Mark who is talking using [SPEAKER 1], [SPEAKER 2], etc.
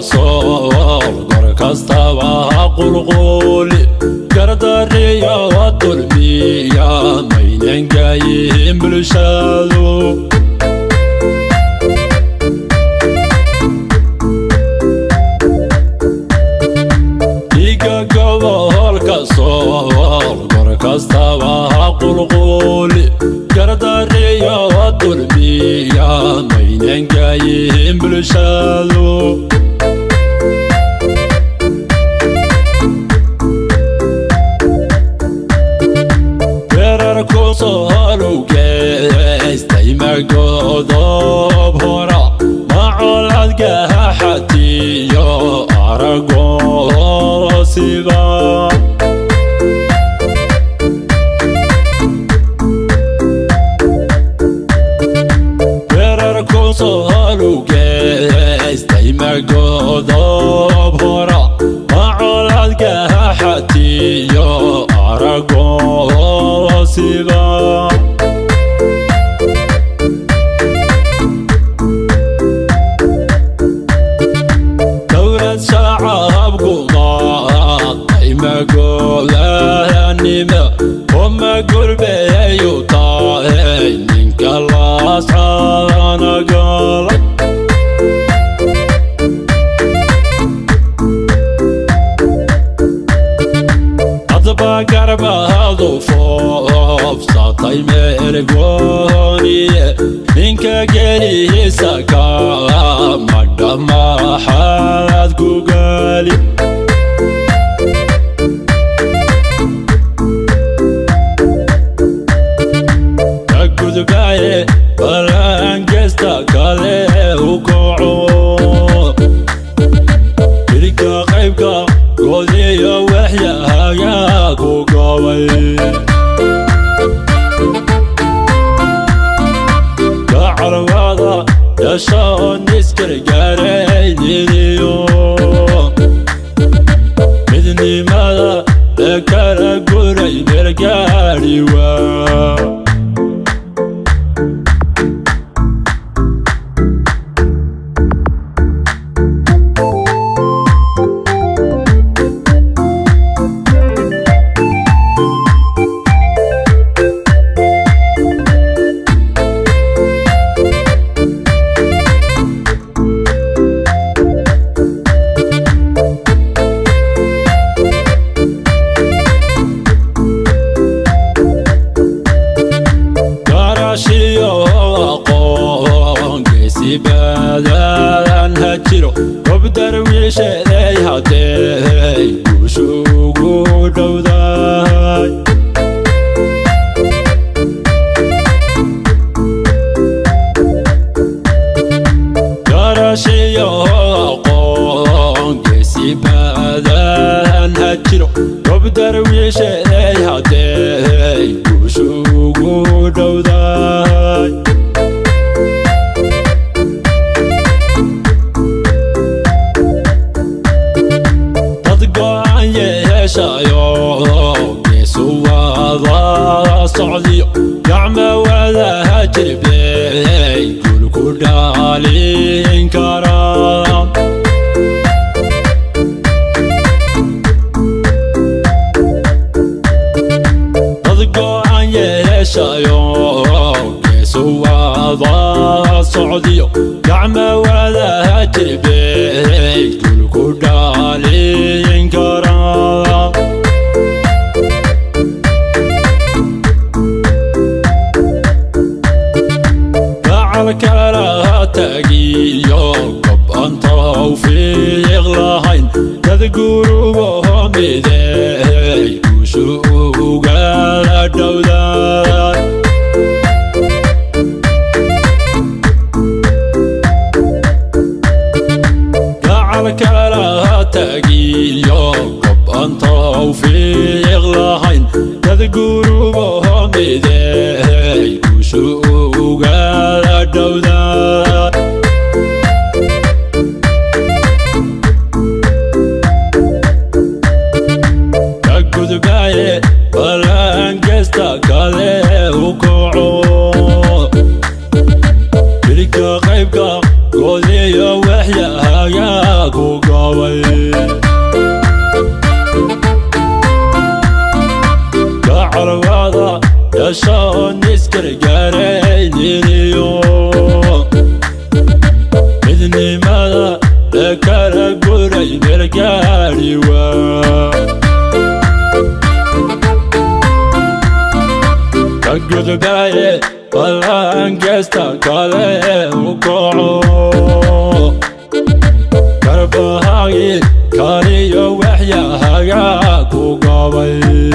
[SPEAKER 1] Sool gor kastaba ha qulquuli, gardariyo dulmiya maynangayin bulshadu. Dhiiga gobolka Sool gor kastaba ha qulquuli, gardariyo dulmiya maynangayin bulshadu. Weerarku soolowgeystay magodob hora, macoladgaxatiyo aragoosiba. Weerarku soolowgeystay magodob hora, macoladgaxatiyo aragoosiba. Dowlad shacab gumaad magolanima oma gurbeeyu tahay ninka laascaanagalay. Hadba garbahadu foofsatay meelgooniye, ninka gelihiisa ka madhamaxaad ku gaali. Ka gudbaye balangesta kale u kaco, hilka qaybka godiyo waxyahaga ku gabay. Gacalwada dhashoon isgargaarayniniyo midnimada la kala guray meelgaadhi waa. Garashiyo aqoon geesi badan ha jiro, gob darwiisheeday haddee guushugu dhowdahay. Garashiyo aqoon geesi badan ha jiro, gob darwiisheeday haddee guushugu dhowdahay. Dad go'an yeeshayo geesu wada socdiyo, gacma wadaha jirbey guul ku dhaalin karaan. Dad go'an yeeshayo geesu wada socdiyo, gacma wadaha jirbey guul ku dhaalin karaan. Gacal kala tagiyo gob aan tawfiiq lahayn, dad gurubo midey guushu ugala dhowdaay. Gacal kala tagiyo gob aan tawfiiq lahayn, dad gurubo midey guushu ugala dhowdaay. Ka gudbaye balangesta kale u kaco, hilka qaybka godiyo waxyahaga ku Gabay gacalwada dhashoon isgargaarayniniyo midnimada la kala guray meelgaadhi waa ka gudbaye ballangeesta kale u kaco garbahagi kaliyo waxyahaga ku gabay.